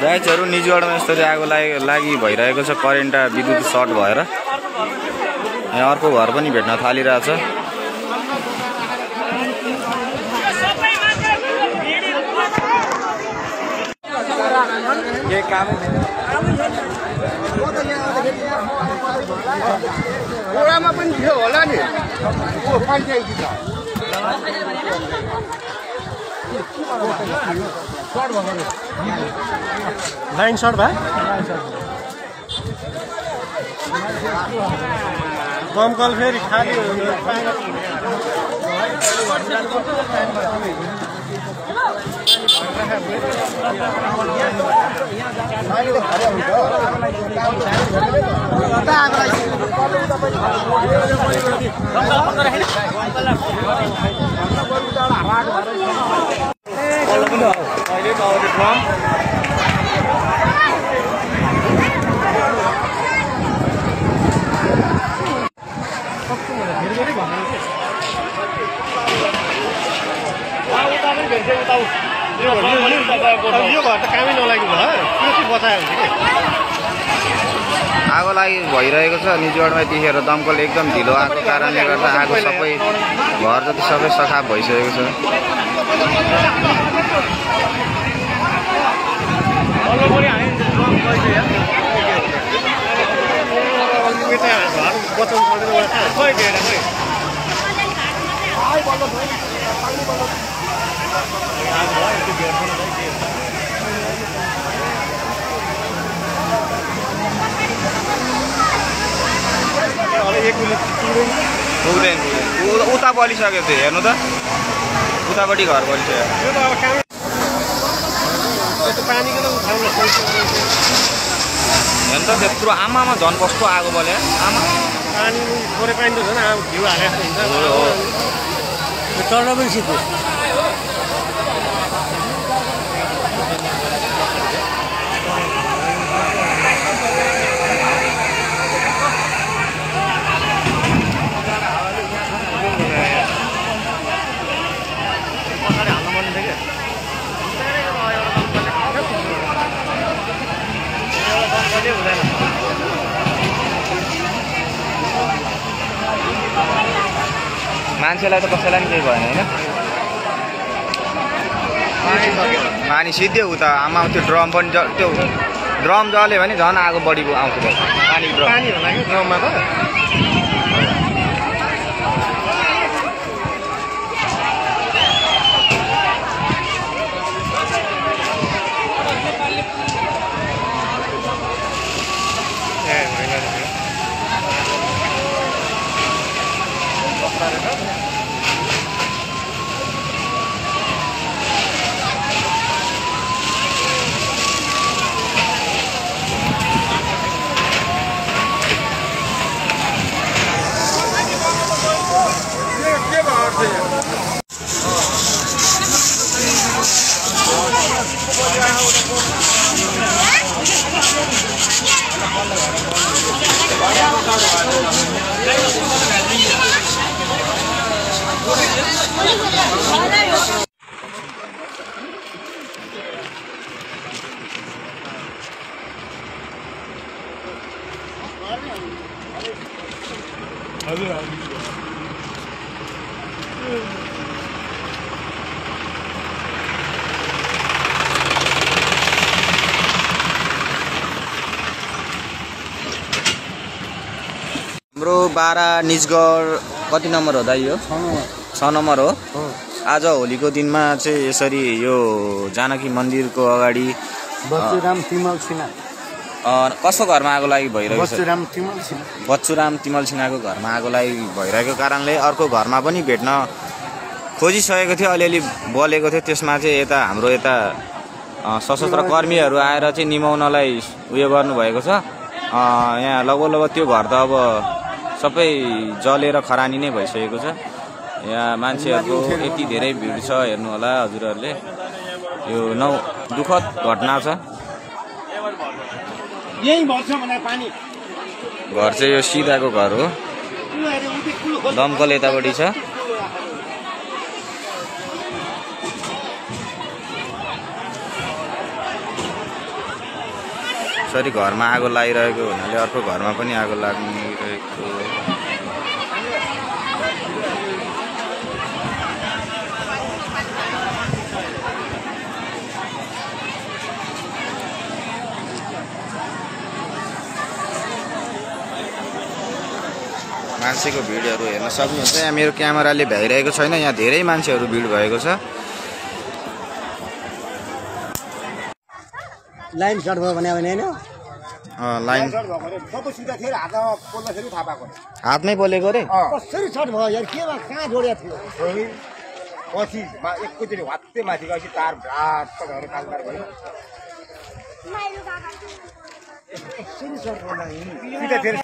गाइजहरु निजगढमा यसरी आगो लागि भइरहेको छ। करेन्ट विद्युत सर्ट भएर यहाँ अर्को घर पनि भेट्न थालिरहेछ। के काम ओडामा पनि थियो होला नि ओ पञ्चायत छ सर्ट भयो लाइन सर्ट भयो दमकल फेरि खाली यो घर त कामै नलाग्नु भयो सुरक्षित बचायो हुन्छ कि आगो लागि भइरहेको छ निजगढमा। त्यतिखेर दमकल एकदम ढिलो आएको कारणले गर्दा आगो सबै घर जति सबै सखाप भइसकेको छ। पुग्दैन उता बलिसकेको थियो हेर्नु त उतापट्टि घर बलिसक्यो। हेर्नु त त्यत्रो आमामा झन् कस्तो आगो बल्यो आमा पानी थोरै पानी त झन् घिउ हालेको हुन्छ चढ्न पनि सिक्यो मान्छेलाई त कसैलाई पनि केही भएन होइन। पानी सिधै उता आमा त्यो ड्रम पनि त्यो ड्रम जल्यो भने झन् आगो बढी आउँछ पानी ड्रममा त हाम्रो बारा निजगढ कति नम्बर हो दाइ यो 6 नम्बर हो। आज होलीको दिनमा चाहिँ यसरी यो जानकी मन्दिरको अगाडि कसको घरमा आगो लागि भइरहेको छ? बच्चुराम तिमल सिन्हाको घरमा आगो लागि भइरहेको कारणले अर्को घरमा पनि भेट्न खोजिसकेको थियो। अलिअलि बलेको थियो त्यसमा चाहिँ यता हाम्रो यता सशस्त्र कर्मीहरू आएर चाहिँ निमाउनलाई उयो गर्नुभएको छ। यहाँ लगभग त्यो घर त अब सबै जलेर खरानी नै भइसकेको छ। यहाँ मान्छेहरूको यति धेरै भिड छ हेर्नु होला हजुरहरूले। यो दुःखद घटना छ। घर चाहिँ यो सिधाको घर हो। दमकल यतापट्टि छ। यसरी घरमा आगो लागिरहेको हुनाले अर्को घरमा पनि आगो लागिरहेको। मान्छेको भिडहरू हेर्न सक्नुहुन्छ। यहाँ मेरो क्यामेराले भ्याइरहेको छैन, यहाँ धेरै मान्छेहरू भिड भएको छ। लाइन सर्ट भयो भने होइन लाइन हातमै पोलेको रे। कसरी सर्ट भयो यार, केमा कहाँ जोडेको थियो पछि एकैचोटि वात्तै माथि गएपछि तार भ्राट भएर कालबार भयो। कसरी सर्ट भयो सिधा फेरि